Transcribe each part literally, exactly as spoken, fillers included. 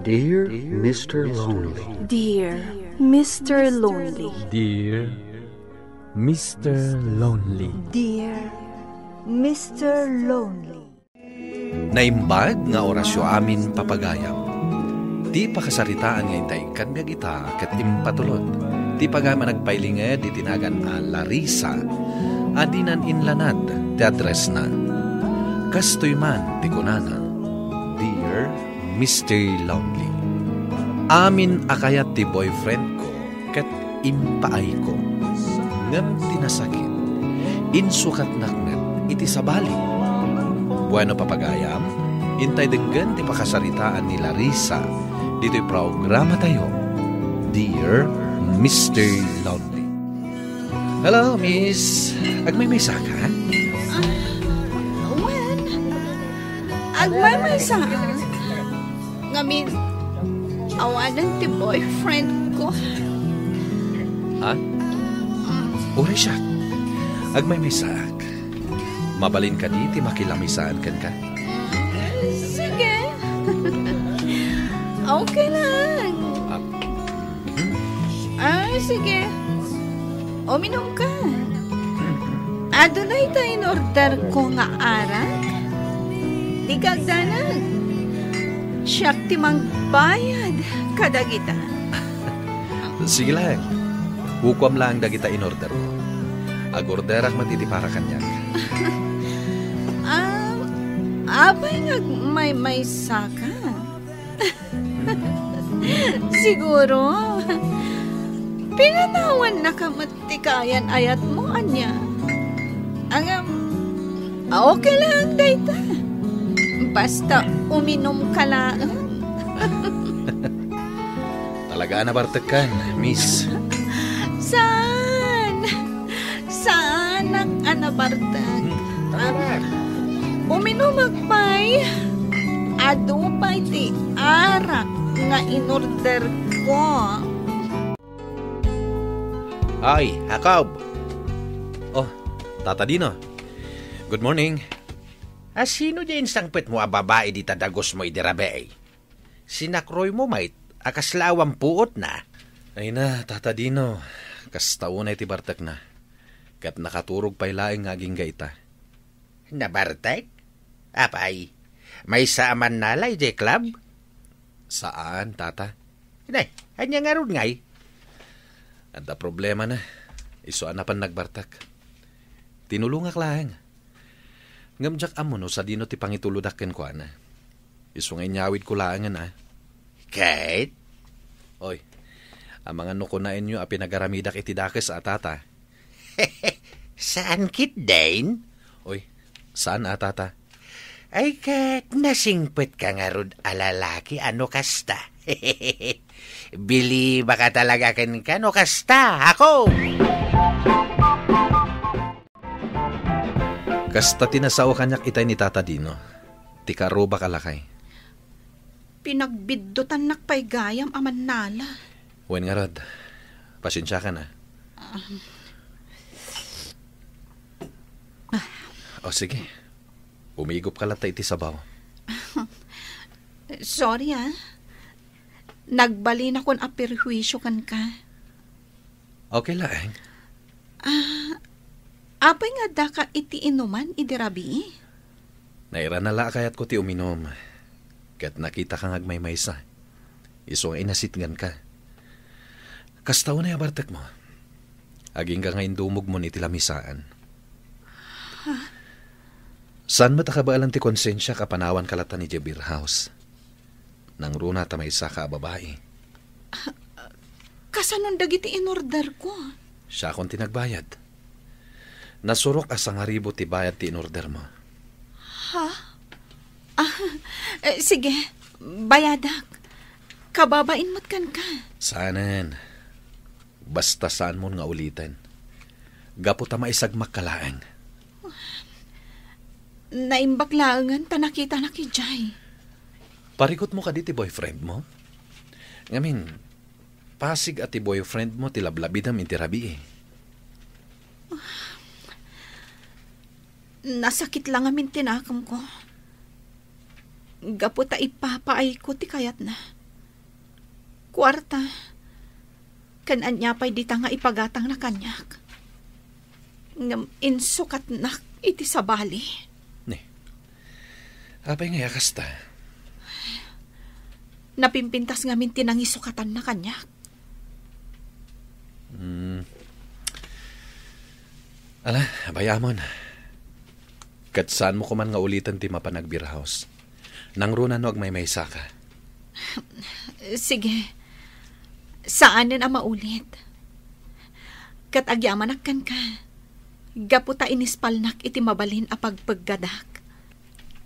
Dear Mister Lonely. Dear Mister Lonely. Dear Mister Lonely. Dear Mister Lonely. Naimbag nga orasyo amin, papagayam. Ti pakasaritaan nga intay ikkan nga gita ket impatulod. Ti pagayam a nagpailinged iti nagan a Larissa, a dinan inlanad ti addressna. Kastoy man ti kunana, Dear Mister Lonely. Amin a kayat ti boyfriend ko ket impaayko. Ngem ti nasakit, insukatnak met iti sabali. Bueno, papagayam, intay denggen ti pakasaritaan ni Larissa ditoy programatayo, Dear Mister Lonely. Hello, miss. Agmaymaysa ka? Ah, wen, agmaymaysa. Ngamin, awanen ti boyfriend ko. Ha? Uray siak. Agmaymaysaak. Mabalin kadi ti makilamisaan kenka? Sige. Okay lang. Ah, mhm. Ah, sige. Uminom ka. Aduna ita in-order ko nga arak. Dika agdanag. Siak ti mangbayad kadagita. Sige lang. Kukuam lang dagita in-order mo. Ag-orderak met iti para kaniak. Ah, apay nga agmaymaysa ka? Siguro, pinanawannaka met ti kayan-ayatmo, ania? Ngem, okay lang dayta. Basta uminom ka laeng. Talaga a nabartekkan, miss. Saan? Saanak a nabartek? Uminom pay. Adu pay ti arak nga in-order ko. Ay, Jacob! Oh, Tata Dino. Good morning. A, sino diay insangpetmo a babai dita dagusmo idi rabii? Sinakroymo met a kasla awan puotna. Ay na, Tata Dino, kasta unay ti bartekna. Ket nakaturog pay laeng nga agingga ita. Nabartek? Apay, maysa a mannala idiay club? Saan, Tata. Nay, ania ngarud ngay? Adda problemana. Isu a napan nagbartek. Tinulongak laeng. Ngem diak ammo no sadino ti pangitulodak kenkuana. Isu nga inyawidko laengen a. Ket? Oy, amangan no kunaenyo a pinagaramidak iti dakes a, Tata. Saan ketdin? Oy, saan a, Tata? Ay, ket nasingpetka ngarud a lalaki a no kasta. Bilibaka talaga kenka no kasta, ako! Kasta ti nasao kaniak itay ni Tata Dino, ti kaarrubak a lakay. Pinagbiddutannak pay gayam a mannala. Wen ngarud, pasensiakan a. Ah. O sige, umigupka latta iti sabaw. Sorry, ah. Nagbalinakon a perhuisio kenka. Okay laeng. Ah, apay nga addaka iti inuman idi rabii? Nairana la a kayatko ti uminum, ket nakitaka nga agmaymaysa. Isu nga inasitganka. Kasta unay a bartekmo. Agingga nga indumogmon iti lamisaan. Ha? Saan met a kabaelan ti konsensiak a panawanka latta idiay beer house? Nangruna ta maysaka a babai. Kasanon dagiti inorderko? Siakon ti nagbayad. Nasurok a sangaribu ti bayad ti inordermo. Ha? Ah, eh, sige, bayadak. Kababain met kenka. Saanen. Basta saanmon nga uliten. Gapu ta maisagmakka laeng. Naimbag laengen ta nakitanak idiay. Parikutmo kadi ti boyfriendmo? Ngamin, pasig a ti boyfriendmo ti lablabidem iti rabii. Nasakit la ngamin ti nakemko. Gapu ta ipapaayko ti kayatna. Kuarta. Ken ania pay dita nga ipagatangna kaniak? Ngem insukatnak iti sabali. Ni, apay ngay a kasta? Napimpintas ngamin ti nangisukatanna kaniak. Hmm. Ala, bay-amon. Ket saanmo koman nga uliten ti mapan ag-beer house. Nangruna no agmaymaysaka. Sige. Saanen a maulit. Ket agyamanak kenka. Gapu ta inispalnak iti mabalin a pagpeggadak.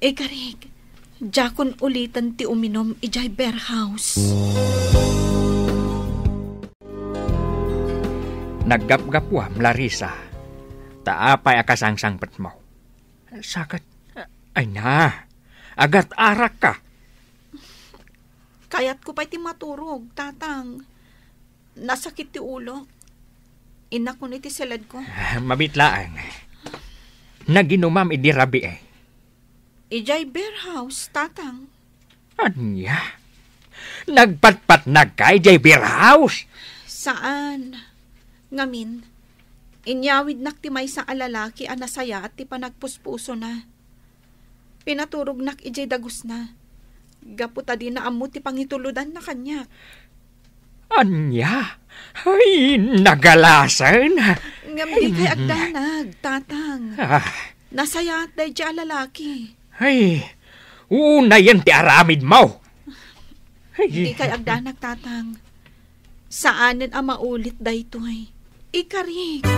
Ikarik, diakon uliten ti uminum idiay beer house. Naggapgapuam, Larissa. Ta apay a kasangsangpetmo? Saket, ay na, agat-arakka. Kayatko pay ti maturog, Tatang. Nasakit ti ulok. Innakon iti seledko. Ah, mabit laeng. Naginumam idi rabii. Idiay beer house, Tatang. Ania? Nagpatpatnagka idiay beer house? Saan. Ngamin, inyawidnak ti maysa a lalaki a nasayaat ti panagpuspusona. Pinaturognak idiay dagusna, gapu ta dina ammo ti pangituludanna kaniak. Ania? Ay, nagalasen. Ngem dikay agdanag, Tatang. Ah. Nasayaat daydiay a lalaki. Ay, unayen ti aramidmo. Ay. Dikay agdanag, Tatang. Saanen a maulit daytoy. Ikarik.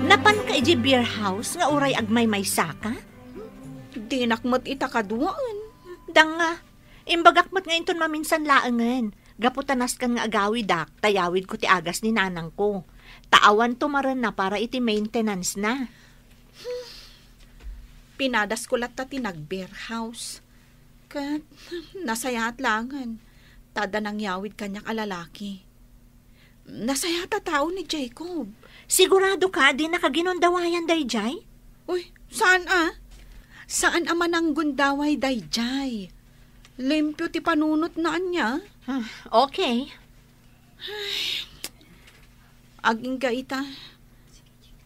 Napanka idiay beer house nga uray agmaymaysaka? Dinak met ita kaduaen. Danga, imbagak met nga inton maminsan laengen, gapu ta nasken nga agawidak, ta yawidko ti agas ni nanangko. Ta awan tumarenna para iti maintenance na. Pinadasko latta ti nag-beer house. Ket nasayaat laengen, ta adda nangyawid kaniak a lalaki. Nasayaat a tao ni Jacob. Siguradoka a dinaka ginundawayan daydiay? Uy, saan a? Saan a mananggundaway daydiay? Limpio ti panunotna ania? Hmm, okay. Agingga ita,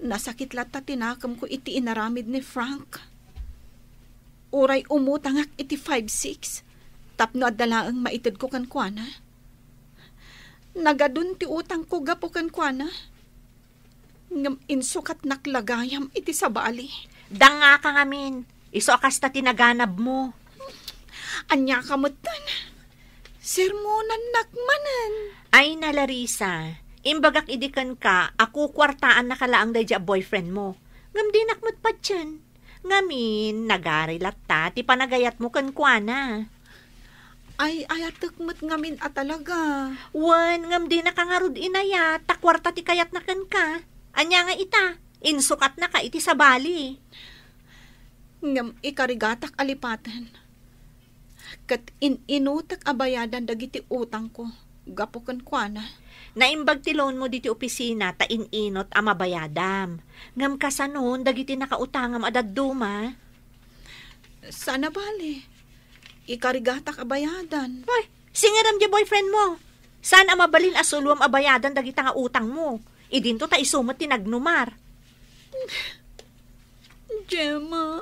nasakit latta ti nakemko iti inaramid ni Frank. Uray umutangak iti five six tapno adda laeng maitedko kenkuana. Nagadun ti utangko gapu kenkuana. Ngem insukatnak la gayam iti sabali. Dangaka ngamin, isu a kasta ti naganabmo. Ania ka metten? Sermonannak manen. Ay na, Larissa, imbagak idi kenka a kukuartaannaka laeng daydiay a boyfriendmo. Ngem dinak met patien. Ngamin, nagari latta ti panagayatmo kenkuana. Ay-ayatek met ngamin a talaga. Wen, ngem dinaka ngarud inayat, ta kuarta ti kayatna kenka. Ania nga ita, insukatnaka iti sabali. Ngem ikarigatak a lipaten. Ket in-inutek a bayadan dagiti utangko gapu kenkuana. Naimbag ti loanmo ditoy opisina ta in-inut a mabayadam. Ngem kasanon dagiti nakautangam a dadduma? Saan a bale. Ikarigatak a bayadan. Ay, singerem diay boyfriendmo. Saan a mabalin a suloam a bayadan dagita nga utangmo. Idinto ta isu met ti nagnumar. Gemma,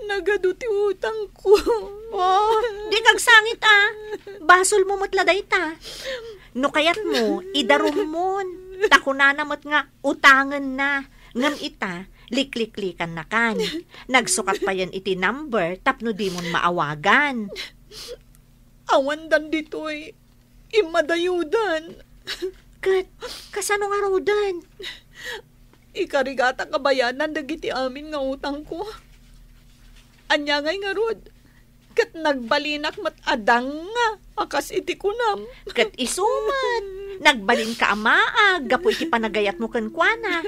nagadu ti utangko. Oh, dika agsangit a. Basolmo met la dayta. No kayatmo, idarummon. Ta kunana met nga utangenna. Ngem ita, likliklikannakan. Nagsukat payen iti number tapno dimon maawagan. Awandan ditoy. Immadayodan. Ket kasano ngaruden? Ikarigatak a bayadan dagiti amin nga utangko. Ania ngay ngarud? Ket nagbalinak met a danga a kas iti kunam. Ket isu met, nagbalinka a maag gapu iti panagayatmo kenkuana.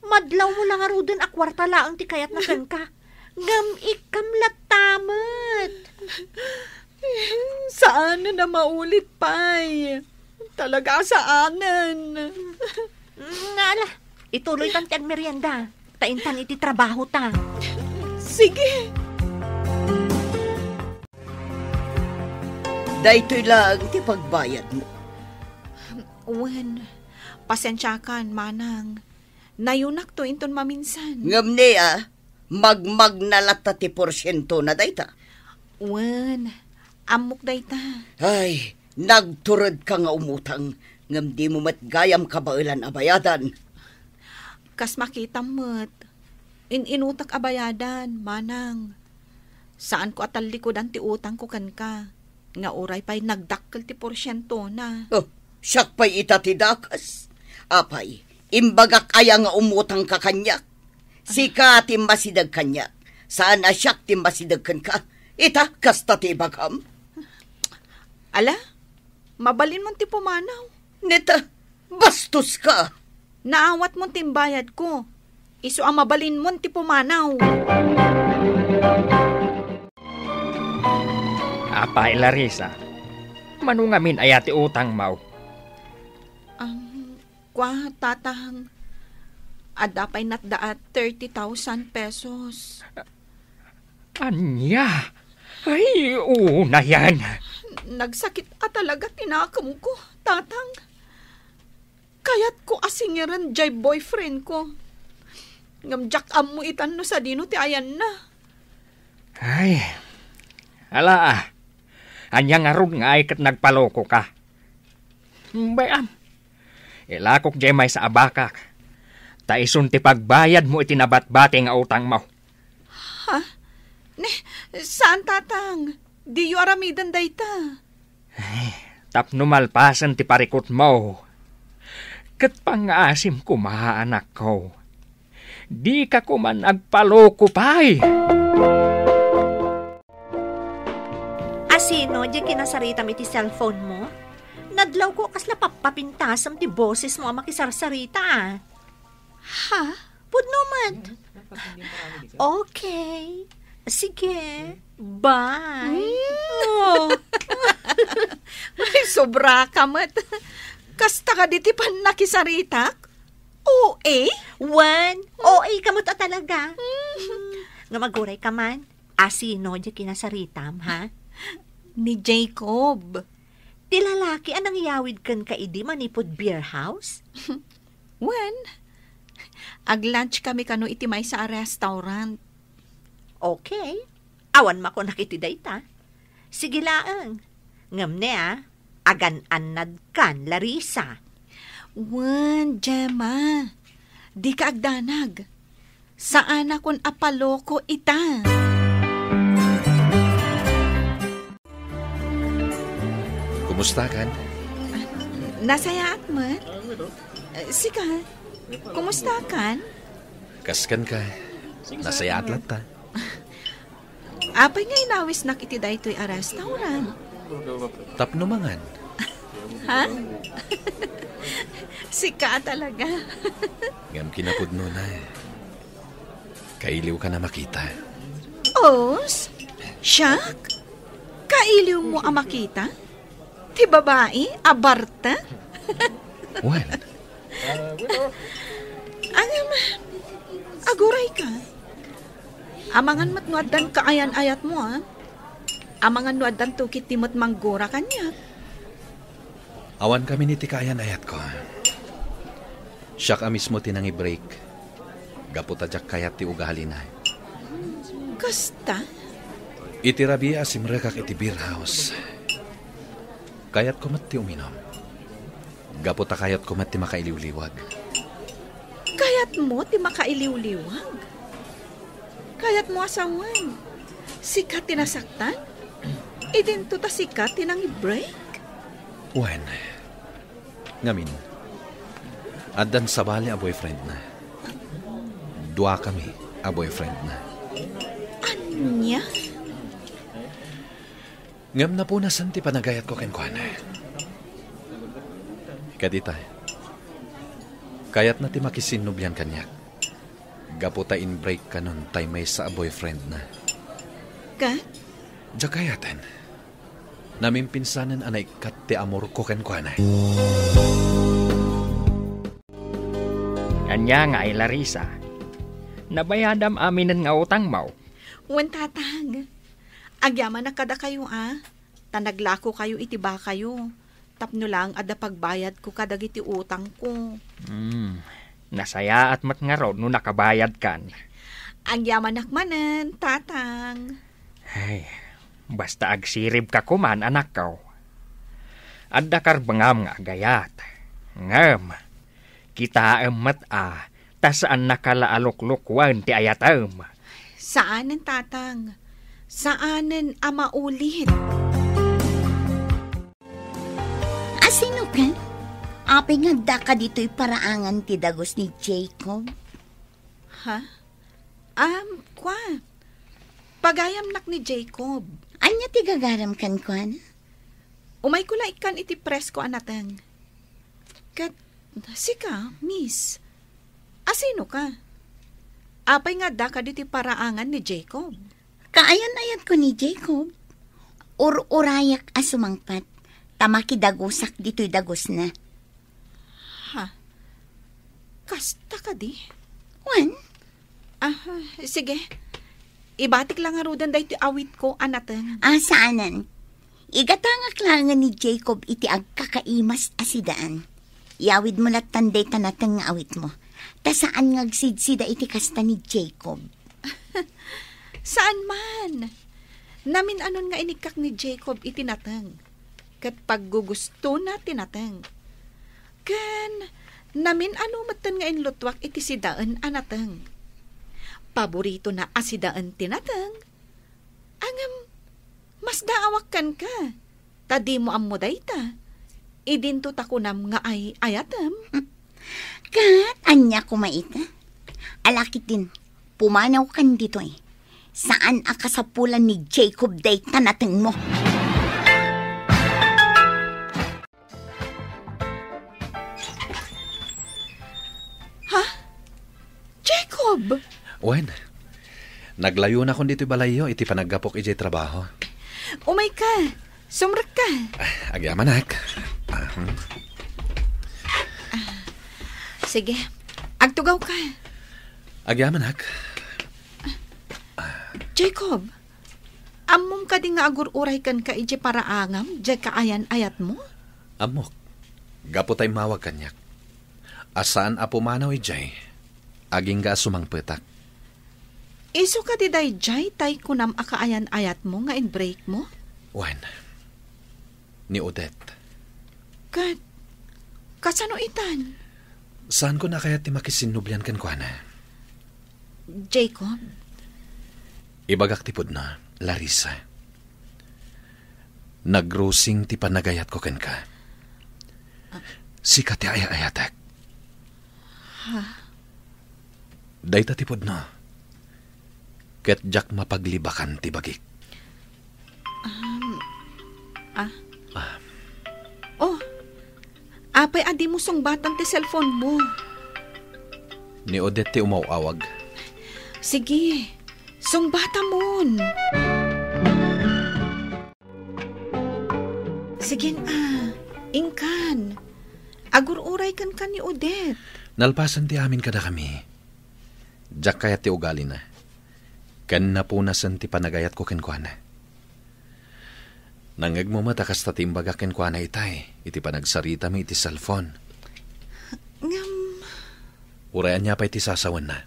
Madlawmo la ngaruden a kuarta laeng ti kayatna kenka. Ngem ikkam latta met. Saanen a maulit pay. Talaga a saanen. Mm, ala, ituloytan ti agmerienda. Ta intan iti trabahota. Sige. Daytoy laeng ti pagbayadmo. Wen, pasensiakan, manang. Nayunakto inton maminsan. Ngem ni, a, magmagna latta ti porsientona dayta. Wen, ammok dayta. Ay, nagturedka nga umutang, ngem dimo met gayam kabaelan a bayadan. Kas makitam met, in-inutak a bayadan, manang. Saanko a tallikudan ti utangko kenka, nga uray pay nagdakkel ti porsientona. Oh, siak pay ita ti dakes. Apay, imbagak aya nga umutangka kaniak? Sika ti masideg kaniak. Saan a siak ti masideg kenka? Ita, kasta ti ibagam? Ala, mabalinmon ti pumanaw. Neta, bastoska! Naawatmon ti imbayadko. Isu a mabalinmon ti pumanaw. Apay, Larissa, mano ngamin aya ti utangmo? Ang, kwa, tatang, adda pay natda a thirty thousand pesos. Ania? Ay, unayan. Nagsakit a talaga ti nakemko, tatang. Kayatko a singirem jay boyfriendko. Ngem diak ammo itan no sadino ti ayanna. Ay, ala, a. Ania ngarud nga ay ket nagpalokoka? Bay-am, ilakok jay maysa a bakak, ta isun ti pagbayadmo iti nabatbati nga utangmo. Ha? Ne, saan, tatang? Diyo aramiden dayta. Ay, tapno malpasen ti parikutmo, ket pangngaasim koma, anakko. Dika koman agpaloko pay. Asino diay kinasaritam iti cellphonemo? Nadlawko kasla pappapintasem ti bosesmo a makisarsarita, a. Ha? Pudno met. Okay. Sige. Bye. Mm. Oh. Ay, sobraka met. Kasta kadi ti pannakisaritak? O A? Wen, O A ka met a talaga. Mm. Nga magurayka man. Asino diay kinasaritam, ha? Ni Jacob. Ti lalaki a nangyawid kenka idi manipud beer house? Wen, ag-lunch kami kano iti maysa a restaurant. Okay. Awan makunak iti dayta. Sige laeng. Ngem ne, a, agan-annadkan, Larissa. Wen, Gemma. Dika agdanag. Saanakon a paloko ita. Kumustakan? Nasayaat met. Eh, sika, kumustakan? Kaskenka, nasayaat latta. Apay nga inawisnak iti daytoy a restaurant? Tapno mangan. Ha? Sika a talaga. Ngem kinapudnona, kailiwkan a makita. Os? Siak? Kailiwmo a makita? Ti babai a barta? Wen. Ngem, agurayka. Amangan met no addan kaayan-ayatmo, a. Amangan no addan tukit ti met manggura kaniak. Awan kami ni ti kaayan-ayatko. Siak a mismo ti nangi-break. Gapu ta diak kayat ti ugalina. Kasta? Iti rabii a simrekak iti beer house, kayatko met ti uminom. Gapu ta kayatko met ti makailiwliwag. Kayatmo ti makailiwliwag? Kayatmo a sawen, sika ti nasaktan? Idinto ta sika ti nangi-break? Wen, ngamin, addan sabali a boyfriendna. Duakami a boyfriendna. Ania? Ngem napunasan ti panagayatko kenkuana. Ket ita, kayatna ti makisinnublian kaniak. Gapu ta in-break kanon tay maysa a boyfriendna. Ket? Diak kayaten. Namimpinsanen a naikkat ti amorko kenkuana. Ania ngay, Larissa? Nabayadam aminen nga utangmo? Wen, tatang. Agyamanak kadakayo, a. ta naglakokayo iti bakayo, tapno laeng adda pagbayadko kadagiti utangko. Hmm, nasayaat met ngarud no nakabayadkan. Agyamanak manen, Tatang. Ay, basta agsiribka koman, anakko. Adda karbengam nga agayat. Ngem, kitaem met a, ta saannaka la a luklukuen ti ayatem. Saanen, Tatang. Saanen a maulit. Asino ka? Apay nga addaka ditoy paraangan ti dagus ni Jacob? Ha? Um, kwa. Pagayamnak ni Jacob. Ania ti gagaram kenkuana? Umayko la ikkan iti presko a nateng. Ket sika, miss, asino ka? Apay nga addaka ditoy paraangan ni Jacob? Kaayan-ayatko ni Jacob. Ur-urayak a sumangpet, ta makidagusak ditoy dagusna. Ha? Kasta kadi? Wen? Ah, sige. Ibatik la ngaruden daytoy awitko a nateng. Ah, saanen. Igatangak laengen ni Jacob iti agkakaimas a sidaan. Iyawidmo lattan dayta nateng nga awitmo. Ta saan nga agsidsida iti kasta ni Jacob. Saan man. Namin-anon nga inikkak ni Jacob iti nateng. Ket paggugustona ti nateng. Ken namin-ano metten nga inlutuak iti sidaen a nateng. Paboritona a sidaen ti nateng. Ngem, masdaawak kenka, ta dimo ammo dayta. Idinto ta kunam nga ay-ayatem. Ket ania koma ita? Ala ketdin, pumanawkan ditoy. Saan a kasapulan ni Jacob dayta natengmo. Ha? Jacob! Wen, naglayonakon ditoy balayyo iti panaggapok idiay trabaho. Umayka. Sumrekka. Ah, agyamanak. Ah, hmm. Sige. Agtugawka. Agyamanak. Jacob, ammom kadi nga agur-uray kenka idiay paraangam, diay kaayan-ayatmo? Ammok. Gapu ta immawag kaniak. A saan a pumanaw idiay, agingga a sumangpetak. Isu kadi daydiay tay kunam a kaayan-ayatmo nga in-breakmo? Wen, ni Odette. Ket, kasano itan? Saanko a kayat ti makisinnublian kenkuana. Jacob? Ibagak ti pudno, Larissa. Nagrusing ti panagayatko kenka. Ah. Sika ti ay-ayatek. Ha? Dayta ti pudno. Ket diak mapaglibakan ti bagik. Um, ah. Ah. Oh, apay a dimo sungbatan ti cellphone mo? Ni Odette ti umaw-awag. Sige, sungbatamon. Sige na, inkan. Agur-uray kenka ni Odette. Nalpasen ti amin kadakami. Diak kayat ti ugalina. Ken napunasen ti panagayatko kenkuana. Nangngegmo met a kasta ti imbagak kenkuana itay iti panagsaritami iti cellphone. Ngem, uray ania pay ti sasawenna,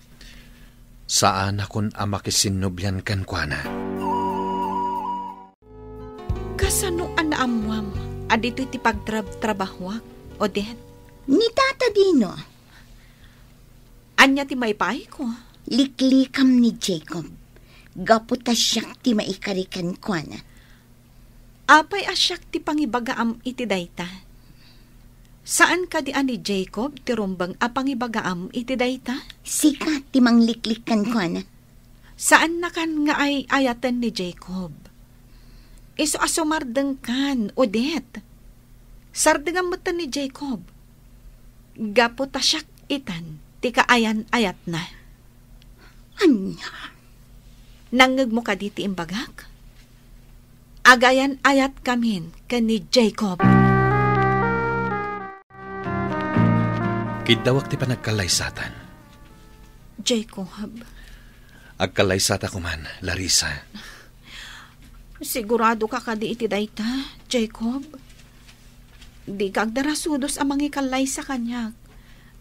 saanakon a makisinnublian kenkuana. Kasano a naammuam a ditoy ti pagtrab-trabahoak, Odette? Ni Tata Dino. Ania ti maipaayko? Liklikam ni Jacob. Gapu ta siak ti maikari kenkuana. Apay a siak ti pangibagaam iti dayta? Saan kadi a ni Jacob ti rumbeng a pangibagaam iti dayta? Sika ti mangliklik kenkuana. Saannakan nga ay-ayaten ni Jacob. Isu a sumardengkan, Odette. Sardengam metten ni Jacob. Gapu ta siak itan ti kaayan-ayatna. Ania? Nangngegmo kadi ti imbagak? Agayan-ayatkamin ken ni Jacob. Kiddawak ti panagkallaysatan. Jacob. Agkallaysata koman, Larissa. Sigurado ka kadi iti dayta, Jacob? Di ka agdarasudos a mangikallaysa kaniak.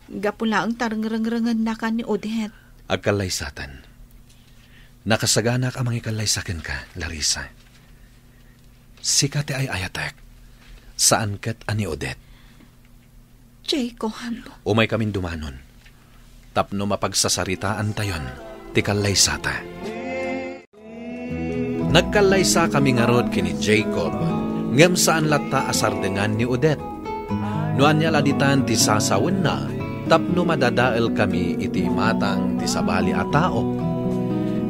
Gapu laeng ta rengrengrengennakan ni Odette. Agkallaysaten. Nakasaganak a mangikallaysa kenka, Larissa. Sika ti ay-ayatek. Saan ket a ni Odette. Jacob. Umay kamin dumanon. Tapno mapagsasaritaantayon ti kallaysata. Nagkallaysakami ngarud ken ni Jacob, ngem saan latta a sardengan ni Odette. No ania la ditan ti sasawenna tapno madadaelkami iti imatang ti sabali a tao.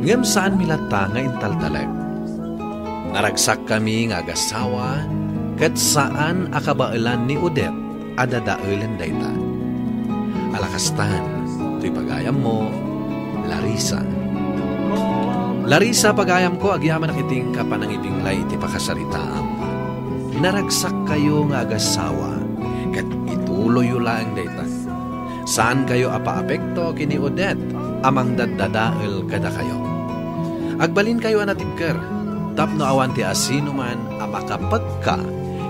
Ngem saanmi latta nga intaltalek. Naragsakkami nga agasawa ket saan a kabaelan ni Odette a dadaelen dayta. Ala kastan, ti pagayammo, Larissa. Larissa, pagayamko, agyamanak iti inka panangibinglay iti pakasaritaam. Naragsakkayo nga agasawa, ket ituloyyo laeng dayta. Saankayo a paapekto ken ni Odette a mangdaddadael kadakayo. Agbalinkayo a natibker tapno awan ti asinoman a makapekka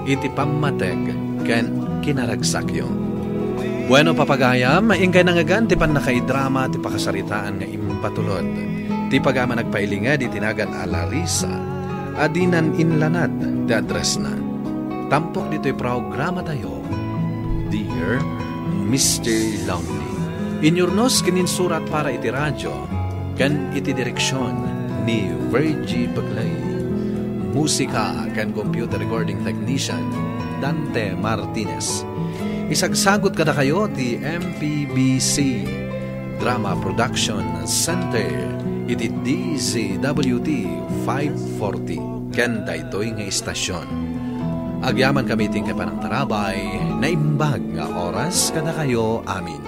iti pammateg ken kinaragsakyo. Bueno, papagayam, inkay nangngegan ti pannakaidrama ti pakasaritaan nga impatulod. Ti pagayam a nagpailinged iti nagan a Larissa a dinan inlanad ti addressna. Tampok ditoy programatayo, Dear Mister Lonely. Inyurnos ken insurat para iti radio ken iti direksion ni Virgie Pegley. Musika ken computer recording technician, Dante Martinez. Isagsagut kadakayo ti M P B C Drama Production Center iti D Z W T five forty ken daytoy nga istasyon. Agyamankami iti panangtarabay, naimbag nga oras kadakayo amin.